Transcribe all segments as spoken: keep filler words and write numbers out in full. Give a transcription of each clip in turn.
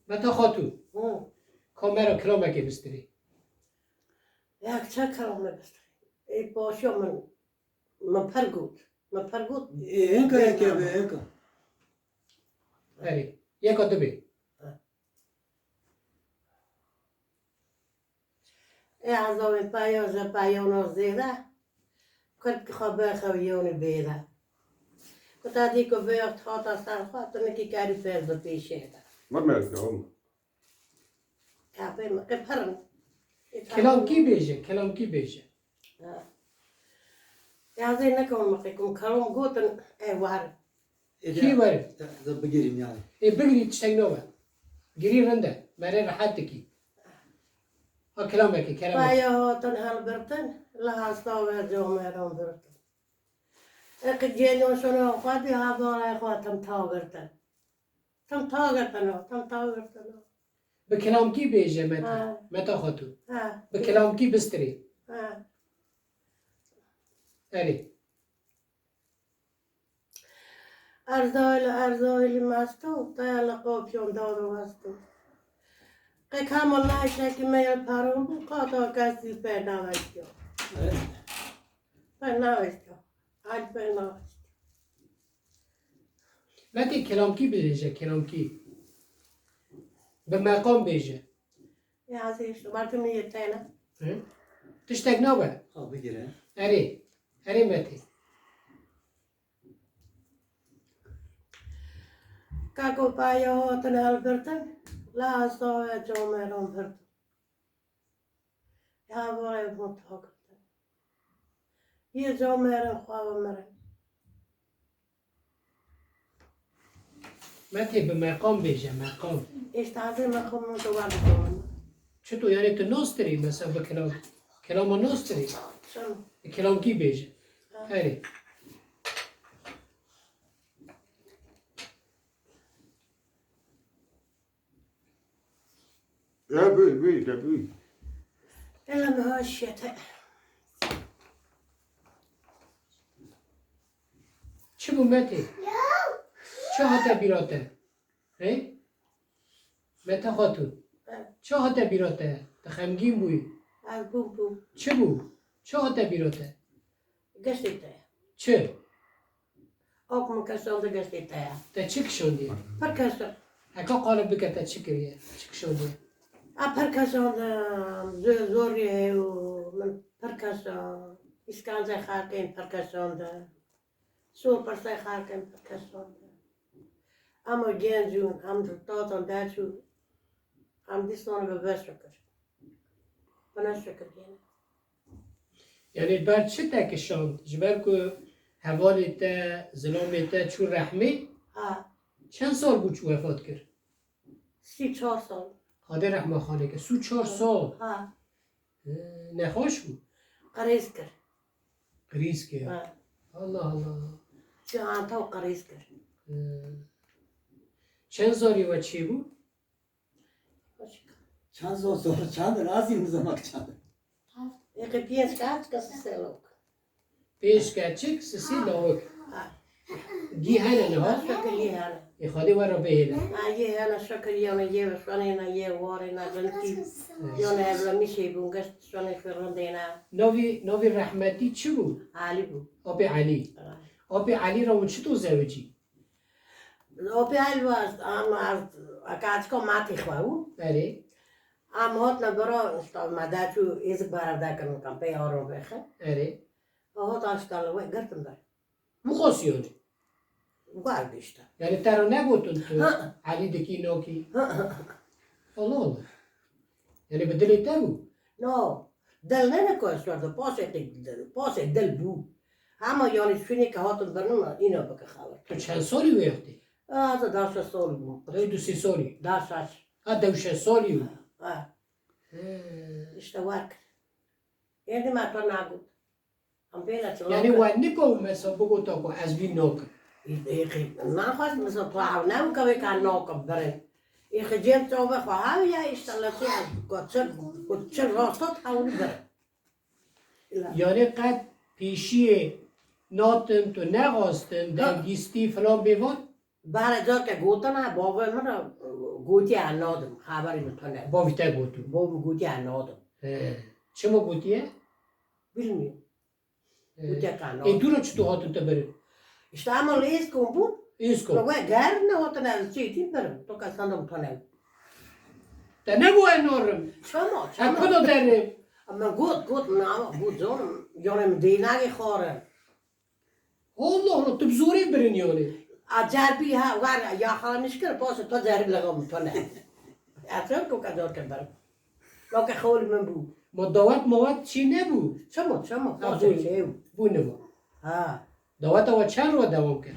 Meta Xatû. Hı. Kamera kilamekê bistirê. Ya çend kilamê bistirê. Ê paşiya min, min per got. Min per got. Ê, hinka yekê be, hinka. Erê. Yeka dibê. Ê ezavê peyo ji peyona zêde, kurd ki xwe bixew yonî bêde. Ku te dî ku vê hata ser xwe, tu nikî kerî fêz bi pêşê de. Were meriv de, were. Kapê min qe pir in. Ê Kilamkî bêje, kilamkî bêje. Ha. Ya zê nekom min qe kum kilam gotin, ê were. Ê, Kî de, were? De, de bigirîm yani. Ê bigirî tiştek nabe. Girî rind e. Merê rehet dikî. Ha kilamekê, kelamekê. Paya hatin helbirtin, li hasta ve comeran birtin. Ê qicêniyo şono xwe dî hevalê xwe tim ta girtin. Tim ta girtin o, tim ta girtin o. Bi kilamkî bêje Meta. Ha. Meta Xatû. Ha. Bi kilamkî bistirê. Ha. Erê. Erzayli, Erzayli mesto, te li qopyon daro westo. Qe kamil nayşekî me yel paron bû, qata kes dî per naveştiyo. Per naveştiyo. Hal per naveştiyo. Metê kelamkî bêje, kelamkî. Bi meqam bêje. Ya zê işte, berdim yê tene. Hı? Tiştek nabe. Ha, bigire. Erê. Erê Metê. Kako paya hatin helbirtin, la hasta ve comeran birtin. Ya vay mutfakirtin. Yê comeran xwe ve mirin. Metê bi meqam bêje, meqam. Êştazê meqam min tu wan dixwim. Çito yani tu nastirî mesela bi kelam, kelama nastirî? Çima? Kelamkî bêje. Ha. Erê. Ya buyur, buyur, ya buyur. Ela mi haşiyete. Çi bû Metê? Çi hate bîra te? He? Mete Xatûn. He. Çi hate bîra te? Te xemgîn bûyî. Ez bûm, bûm. Çi bû? Çi hate bîra te? Geştê te. Çi? Ak min keşandiye geştê te ya. Te çi kişandiye? Pir keşan. Heka qalib bike te çi kiriye? Çi kişandiye? A pir keşandim, zor, zorî heye û min pir keşan. Îşkence xelkên pir keşandim. Sor pirsê xelkên pir keşandim. Ama genc û em di tatan derçû, em dîsan bi vê şikir. Bine şikir gene. Yani ber çi te kişand? Ji ber ku hevalê te, zilamê te çû rehmê? Ha. Çend sal bû çû wefat kir? Sî çar sal. Xwedê rehma xalê ke. Sî çar sal. Ha. Ee, nexweş bû? Qirêz kir. Qirêz kir. Ha. Allah Allah. Çi anta û qirêz kir. Ee, çend zarî we çêbû? Çend zor zor, çend in? Azî min zemak çend in? Ê, qe pênc keçik, sisê lawik. Pênc keçik, sisê lawik. Ha. Gî hene niha? Ha, şikir yê hene. Ê, Xwedê we re bihêle. Ha, yê hene, şikir yê hene, yê şonê ne, yê warê ne, rinkî. Yone evla mişê bûn, geşt şonê xwe rindê ne. Navî, navî rehmetî çi bû? Elî bû. Apê Elî. Ha. Apê Elî re hûn çito zewicî? Opî elva, ama ez, eka çika matî xwe û. Erê. Em hotne bira, işte, me de çû êzik berevde kirin, kam pey aro vexin. Erê. Hot aşta li we girtin ber. Mixos yani. Wer işte. Yani te re negotin tu Hı. Elî dikî nokî? Hı, hı, hı. Allah Allah. Yani bi dilê te bû? No. Dil ne ne ku ez şerde, pasê qî dil, pasê dil bû. Hema yanî şûnê ke hatin birnin, îna bike xewer. Tu çend salî wê wextê? Ez da şeş sal bûm. Ew du sê salî? Da şeş. Ha, dew şeş salî bû. Ha. He. İşte wek. Êdî me to nagot. Em pê ne Yani çiloke. We nika û mesela bigota ku ez vî nakim. Ê, ê, qî-, naxwest mesela tu ew ne wika wê ka nakim birin. Ê, xicên çavê xwe hew ya, işte, lê tu ku çi, ku çi rastot hewlî birin. Ila. Yani qet pêşiyê natin tu nexwastin, Ha. Dengîstî filan bêvan? Bahre carke gotina, bavê min re gotiye ez nadim, xeberê min tune. Bavî te gotû. Bavê min gotiye ez nadim. He. Çima gotiye? Bilmiyorum. He. Gotiye ez nadim. Ê dû re çi tu hatin te birin? İşte ama li Êskon bûn. Êskon. Li we ger nehatine ez çêtî birim. To kes sandım tune. Te nebû ez narim. Çama, çama. Ez ku da derim? Min got, got, min ama, got canım. Canê min dênagê xwarin. Allah Allah, tu bi zorê birin yani. A cerbî ha, war ya xalmiş kir, paşê to cerib lexam tone. Etrem to ka zor kir ber. Loke xol min bû. Ma dawet mawet çi nebû? Çama, çama, Ha, paşê bû. Çi nebû. Bû nima. Ha. Daweta we çend roj dewam kir?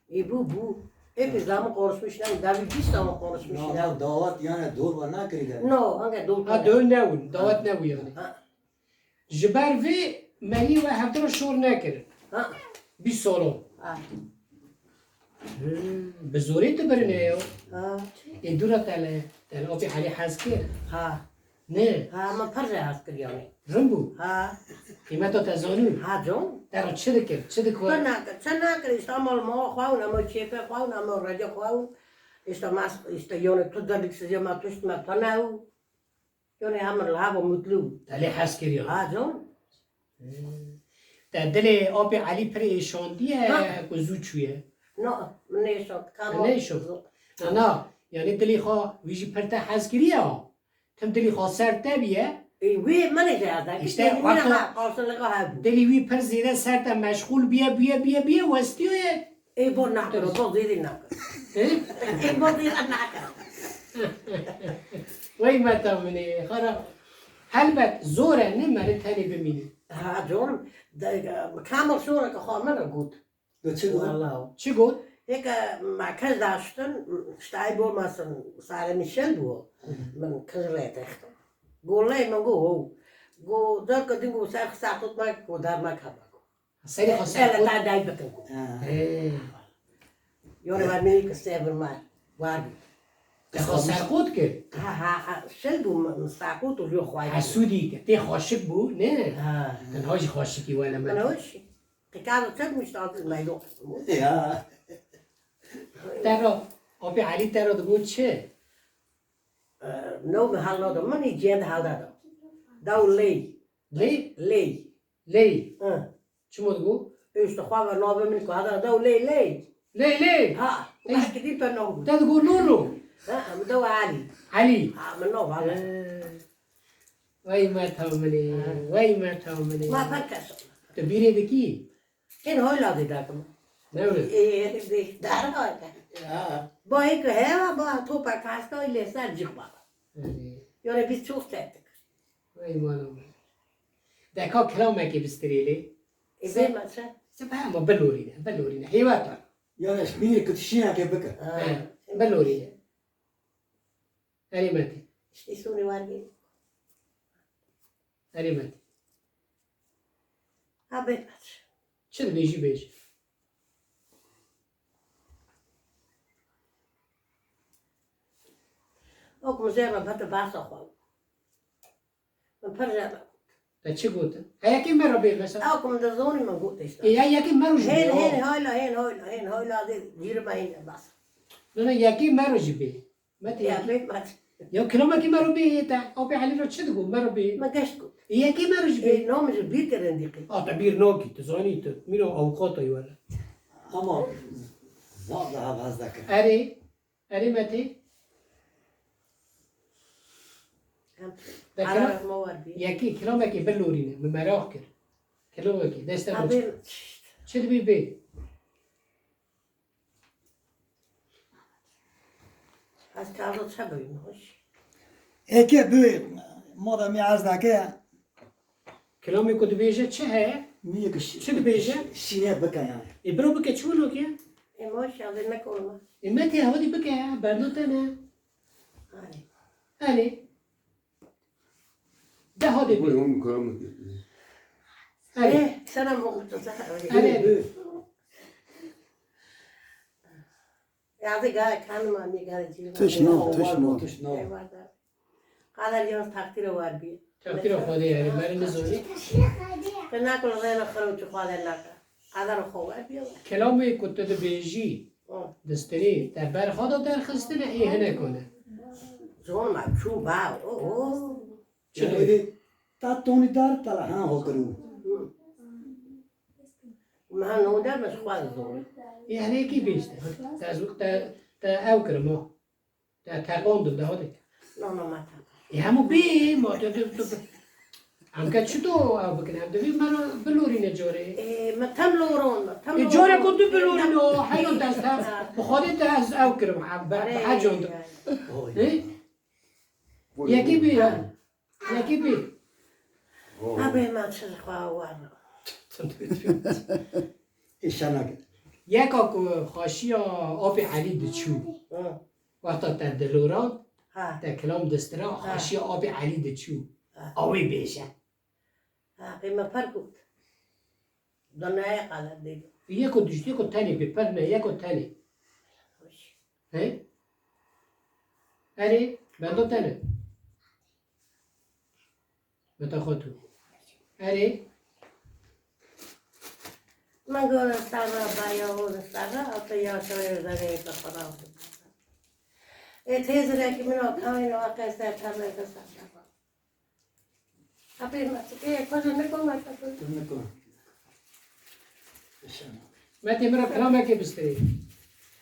E bû, bû. Hep zaman konuşmuş ne, davi bir zaman konuşmuş ne. Ya, dawet yani dor ve nakirî de. No, hangi dor Ha, kare? Dol nebûn, dawet nebû yani. Ha. Ji ber vê meriyê we hevdira şor nekirin. Ha. Bîst salon. Ha. Hmm, bi zorê tu birine ya. Ha. Ê dûra te li, te li Apê Elî hez kir. Ha. Ne? Ha, min pir jê hez kir yani. Rin bû? Ha. Qîmeta te zanî? Ha, can. Te re çi dikir? Çi dikir? Çi nakir? Çi nakir? Îşte ama mal xwe û, ama çêpe xwe û, ama rece xwe û. Îşte mas, îşte yani tu derdik size ma tuşt me tane û. Yone hemin li hava mutlu. Te lê hez kiriye. Ha, can. Te dilê Apê Elî pir êşandiye Ha. ku zû çûye. No, min nêşand. Min nêşand. Na, na, yani dilê xwe wî jî pir te hez kiriye. Tim dilê xwe ser te biye. E, wê min ê jê ez de. İşte Dilê min wexta ha, qarşılığı hebû. Dilê wî pir zêde ser te meşxûl biye, biye, biye, biye, westiye. Ê bo nakiro, bo zêdî nakiro. Ê? Ê bo zêdî nakiro. Wey meta min ê, xara. Helbet zor e, ne meri tenê bimînî. Ha, canım. De, kamil şoreke xwe min re got. De çi got? Vallahi. Çi got? Heke me kej daştin, işte ayıp olmasın, sarê min şel bû. Hı. Min kej rê textim. Go lê min go ho. Go derke din go ser xisa tut me, go dar me kama go. Serê xwe Ele serqot. Ta day bikin ku. Ha. He. Yone var mini ke sever mar. Var bi. Te xwe serqot kir? Ha, ha, ha, şil bû, mi-, mi serqot û rû xwe. Hesûdî ke. Tê xweşik bû, ne? Ha. Tenha jî xweşikî wele me. Min hoş. Qikar tek muştaqil meydo. Ya. Te ro, Apê Elî te ro digot çi? Ee, no mi hal no da. Min î ciyend hal da da. Daw ley. Ley? Ley. Ley. Hı. Çima digo? Êşte xwe ve navê min ku hada daw ley ley. Ley ley. Ha, Êş- belkî dî te navê. Te digo Lolo. Ha, em daw Elî. Elî. Ha, min nav hada. He. Wey meta min ê, Ha. wey meta min ê. Ma her kes. Tu bîrê dikî? Hên hoyla dî dakim. Ne wile? Ê, ê, dî, dar hata. Ha. Ba hê ku hewa, ba topa kasta lê ser cix baba. Elî. Yore biz çok serttik. Wey mala min. Deka kilamekê bistirê lê. E, Se-, bê me çi? Sebe ama bilorîne, bilorîne. Hêwa te. Ya, ez bînî ku tu şîneke bike. Ha. He, bilorîne. Erê Metê. İşte sonu var ki. Erê Metê. Ha, bê me çi? Çi dibêjî bêje. Wek min jê re bete behsa xwe. Min pir jê re. Te çi gotin? Heyekê me re bê mesela. Ew ku min dizanî min got işte. Ê, ya yekê me re jî bê, Hên, ha. Hên, hayla, hên, hayla, hên, hayla, dê, cîrime hên, bas. Ne, ne, yekê me re jî bê. Me tê Ya, yekê. Bê, me. Ya kilamekê me re bê, te Apê Elî re çi digot? Me re bê. Me geşt got. Ê, yekê me re jî bê. Ê, no min ji bîr kirin dîqî. A, te bîr nakî, tu zanî tu. Mîna avukata yî wele. Ama zaf daha hez dike. Erê. Erê Metê. Em, De ara kilam-, rehma war bî. Yekê kilamekê bilorîne, min meraq kir. Kilamekê, deste Abi, xwe çi-, çi dibê bê? Ez kazı çabeyim hoş. Eke bi, madem ya ez dake. Kilamê ku dibêje çi heye? Niye ki şi-, Çi dibêje? Şîne bike yani. Ê, biro bike, çi wilo ki? Ê, maşallah, ne kolma. Ê, me tê hewdî bike ya, berdo te ne? Hani? Hani? De hadi Buyur, bir. Onun kilamı. Hani? Ê, sana mı? Hani? Buyur. Ya da gayet kanıma, mi gayet cil. Tişno, tişno. Tişno. Eyvallah. Qadar yalnız takdire war bî. Takdira Xwedê yani, meri nizorî. Te nakul rêna xeroçî Xwedê naka. Qadar xwe war bî. Kelamê ku tu dibêjî, Distirî, te berxwe da derxistine, ê hinek hone. Zor me, çû ba, o, o. Çi Yanî do? Êdî ta tonî dar, ta la ha hokirû. Me ha node me xwar zor. Ê herêkî bêjte. Te zû-, te, te ew kirim o. Te teqandim de hode. No, no, me teqan. Ê hemû bê, ma te, te, te, te. Em ke çito ew bikin? Em divê me re bilorîne corê. Ê, me tem loron, me tem Ê, loron. Corê ku tu bilorîne o, heyo dest te. Ha. Bi Xwedê te ez ew kirim, ha, be, Arê, be hecandim. Arê. Ê? Yekî bê ya. Yekî bê. Abê me çi xwe war. Îşanake. Yeka ku xaşiya Apê Elî diçû. Ha. Wexta te diloran, Ha. te kilam distira, Ha. xaşiya Apê Elî diçû. Ha. Awê bêje. Ha, qî me per got. Danaya qala dê. Yeko dijî, yeko tenê bê, per ne, yeko tenê. He? Erê, bendo tene. Beta xwe tu. Erê. Min gora sara baya hol sara, ata yaşa zerê bi xera. E têzire ki min o kawin o qese tane de sara. Apê me, ê, koca ne koma ta koca. Ne koma. Metê min re kilamekê bistirê.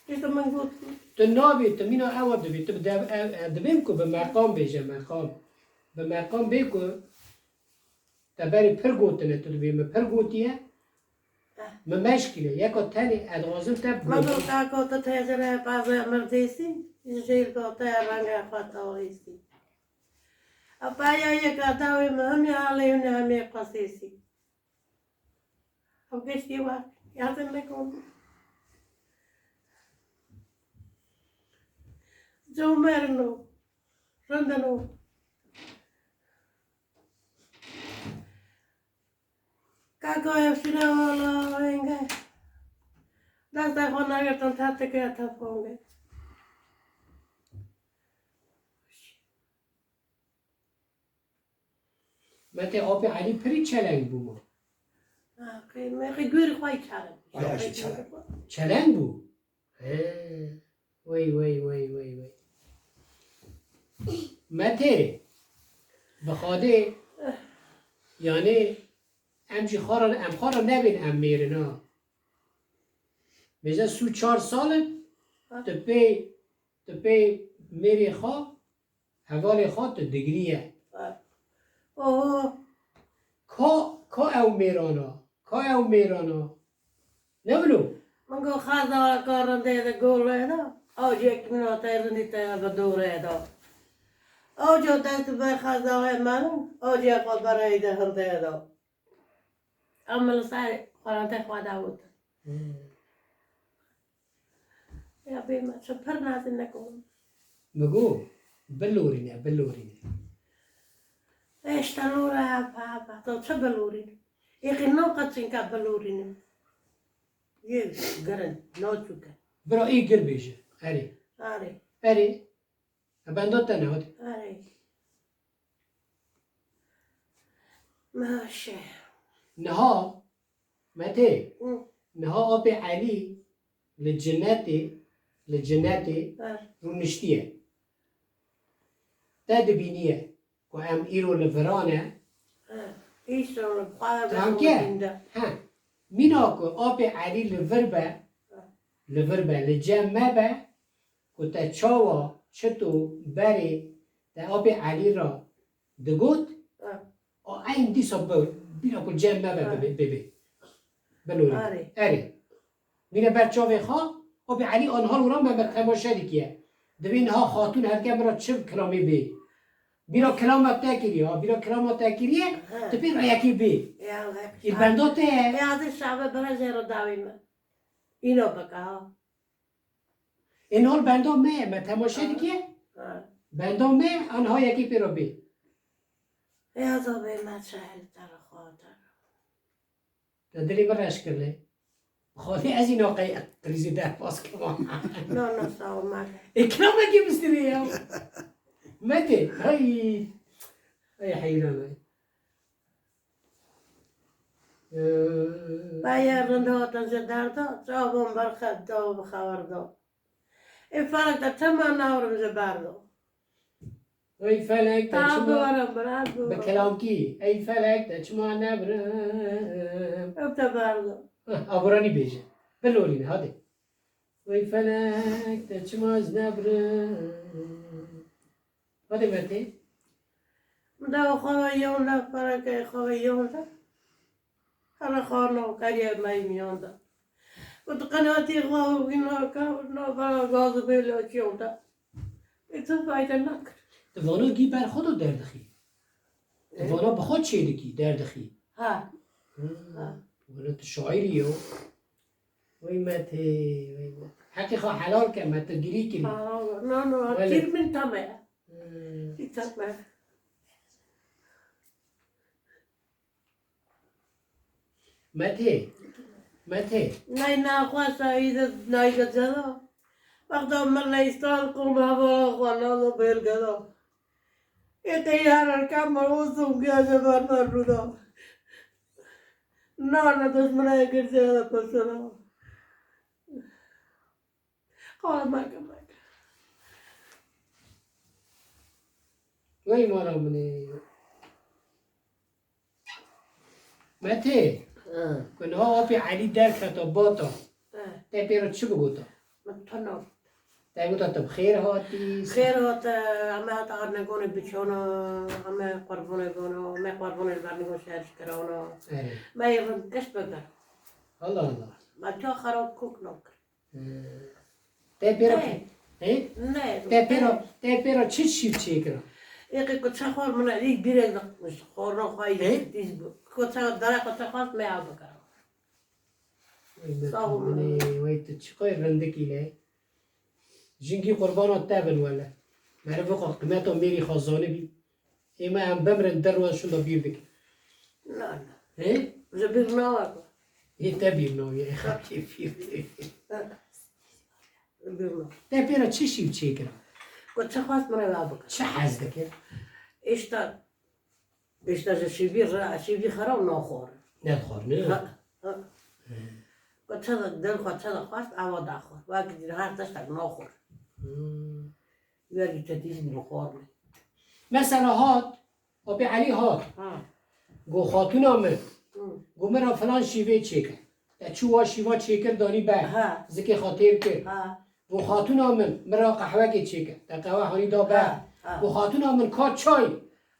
Îşte min got. Tu nabî, tu mîna ewa dibî, tu bi dev-, ev, ev dibêm ku bi meqam bêje, meqam. Bi meqam bê ku te berê pir gotine, tu dibê min pir gotiye. Eh. Min meşkîne, yeka tenê ez dixwazim te bi Me got, ka ko tu têzire bazê mirdêsî, jêl ko te renge xwe tawîsî. Apaya yeka dawê min hemî alê hûn hemî qasêsî. Ew geştî wa yazin nekom. Comerno, rindino. Kaka ev şine wala wenge. Desta xwe nagirtin ta tike ta fonge. Metê Apê Elî pirî çeleng bû ma. Ha, qey, me qey gurî xwe çeleng bû. Ay, ay, çeleng. Çeleng bû? He. Wey, wey, wey, wey, wey. Metê, bi Xwedê, yani, em jî xwe re, em xwe re nebên em mêrin ha. Bêje sî û çar sal in, Ha. tu pê, tu pê mêrê xwe, hevalê xwe tu digiriye. Oho. Ka, ka ew mêrana, ka ew mêrana. Ne bilo? Min got, xeza ka rindê de golê de, awcek min a te rindî te bi dorê de. Awca dest bi xeza we menin, awca xwe berê de hindê de. Em li ser xwarantê xwe de gotin. Hmm. Ya bê me çi pir nazinek bûn. Min got, bilorîne, bilorîne. Ê, işte lore hep, hep, hep. To çi bilorîne? Ê, qî no qet çinka bilorîne. Yê girin, no çûke. Bira ê gir bêje. Erê. Erê. Erê. E, benda te ne hadi. Erê. Maşe. Niha, Metê, Hı. niha Apê Elî li cinetê, li cinetê Ha. rûniştiye. Te dibîniye ku em îro li viran e. Ha. Îşo li xwe Tanke? He. Mîna ku Apê Elî li vir be, Ha. li vir be, li cem me be, ku te çawa, çito berê te Apê Elî re digot, Ha. a eyn dîsa bi, bîra ku cem me be, Ha. bibê, bibê. Bilorî. Arê. Erê. Mîne ber çavê xwe, Apê Elî anha wira me, me temaşe dikiye. Divê niha xatûn herke min re çi kilamê bê. Bîra kilama te kiriye, ha, bîra kilama te kiriye, Ha. tu pê reyekê bê. Ya, Î benda te ye. Ya, ez şabe bira jê re dawî me. Îno bike, ha. Ê niha benda me ye, me temaşe Ha. dikiye. Ha. Benda me, anha yekê pê re bê. Ya zabê me çehil te re xwatir. Te dilê min reş kir lê. Xwedê ez îna qey qrîzê derbas kema. No, no, sağ ol, me. Ê kilamekê bistirê ya. Metê, hey. Hey heyran ay. Bayer rind hatin ji derda, çavan berxet da û bi xewer da. Ê felek de çima navrim ji ber da. Ey felek de Ta çima bibere, bira bi bibere. Kelamkî. Ey felek de çima nebrim. Ew te ber da. Heh, aburanî bêje. Bilorîne, hadi. Ey felek de çima ez nebrim. Hadi Metê. Min da xwe ve yon de, ferekê xwe ve yon de. Here xwarina û keriye me yê miyan de. Got, qenatî xwe û wî naka, navbera gaz û bêlakî yon de. Ê tu fayde nakir. Di vana gî ber xwe do derdixî. Di Ê? Vana bi xwe çêdikî, derdixî. Ha. Hmm. Ha. Wele tu şaîrî yo. Wey Metê, wey Metê. Heqê xwe helal ke, me tu girî kirî. Ha, no, no, Wele. Kîr min tame. Hmm. Kîr tame. Metê. Metê. Ney naxwe sayî de nayge ceda. Wexta min neysta qom heva xwe nalo bêl geda. Ê te yar erken me o zûm geze ber ber ruda. Nane dest min e girze de pesera. Qala meke meke. Wey mala min ê. Metê, Ha. Ku niha apê Elî derketa bata, Ha. Te pê re çi bigota? Min tuna. Te gota tu bi xêr hatî? Xêr hate, em hate Arnegonê biçana, em qurbonê bona, me qurbonê li ber nigo şer kirana. Erê. Me yê rind keş biber. Allah Allah. Me tu xerab kok nakir. Te pêra Hey. He? Ne. Te pêra, te pêra çi şîv çêkira? Ê, qe koça xwar min e, ilk bir ez xorna xwayî He? Diz bu. Koça dara koça xwar me av bikara. Sağ ol. Wey tu çi qoy rindikî ne? Jingî qurbana te bin wele. Meriv xwe qimeta mêrî xwe zanibî. Ê me em bimrin der wan şunda bîr dikin. Na, na. He? Ji bîr nawe ku. Ê te bîr nawe, ê xakê bîr tê. Ji bîr nawe. Te pê re çi şîv çêkira? Ku çi xwest min re la bikir. Çi hez dikir? Îşte, îşte ji şîvî re, şîvî xerab naxwar. Nexwar, ne? Ha, ha. He. Ku çi de dil xwe çi de xwest, ewa daxwar. Wekî dî her tiştek naxwar. Hmm. Wekî te dî jî naxwar ne. Mesela hat, Apê Elî hat. Ha. Go xatûna min. Hı. Go min re filan şîvê çêke. Te çû wa şîva çêkir danî ber. Ha. Zikê xwe têr kir. Ha. Go xatûna min, min re qehwekê çêke. Te qehwe hanî da ber. Ha, ha. Go xatûna min ka çay.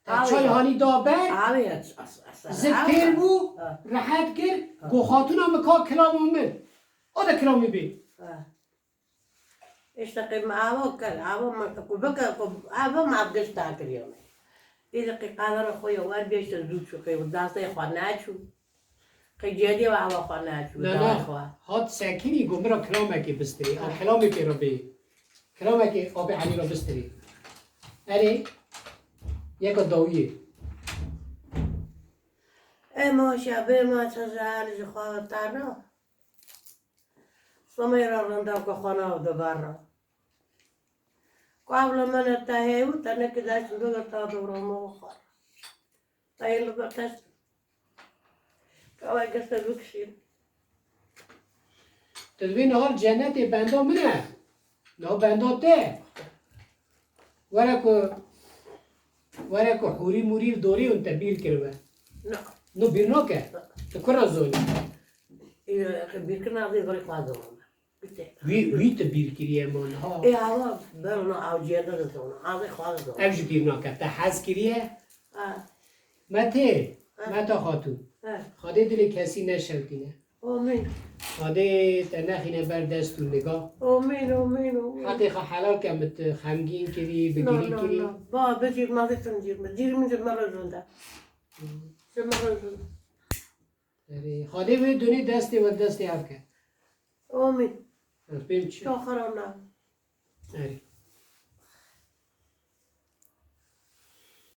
Te Awê çay ya. Hanî da ber. Awê ya, as-, as-, as-, Zik awê têr ya. Bû, Ha. Rehet kir. Ha. Go xatûna min ka kilama min. O de kilamî bê. Ha. Îşte qey me ava kir, ava me ku bike, ku ava me bi giş dakiriye me. Îdî qey qadera xwe ya wer bêşte zû çû, qey dastê xwe naçû. Qey cedê ve ava xwe naçû, Na, na. Dayê xwe. Hat sekinî, got, min re kilamekê bistirê. A Ha. Kilamê pê re bê. Kilamekê apê Elî re bistirê. Erê, yeka dawiyê. Ema şebê me çi zer ji xwe ve tana. Semê re rindek xwe nav diber re. Ku ev li min e te hê û te nekî dest bigir ta dewra me xwe. Te yê li ber dest. Ka we geste bikişîn. Tu divê niha li cennetê benda min e. Niha benda te. Were ku, were ku hûrî mûrî li dorê hûn te bîr kiribe. Na. No bîr nake. Tu kura zonî. Ê, bîrkirina vê gurê xwe zona me. Bite. Wî, wî tu bîr kiriye ma niha. Ê, ava, ber ona, av ciyada da zona. Avê xwe da zona. Ev jî bîr nake. Te hez kiriye? Ha. Metê, Ha. Meta Xatûn. Ha. Xwedê dilê kesî neşewtîne. Amîn. Xwedê te nexîne ber dest û niga. Amîn, amîn, amîn. Heqê xwe helal ke min tu xemgîn kirî, bi Na, girî na, kirî. Na. Ba, bicîr, ma vê tim cîr min. Cîr min ji me re zûnde. Ji me re zûnde. Erê, Xwedê wê dunê destê we destê hev ke. Amîn. Ez pêm çi? Çok xerab ne. Erê.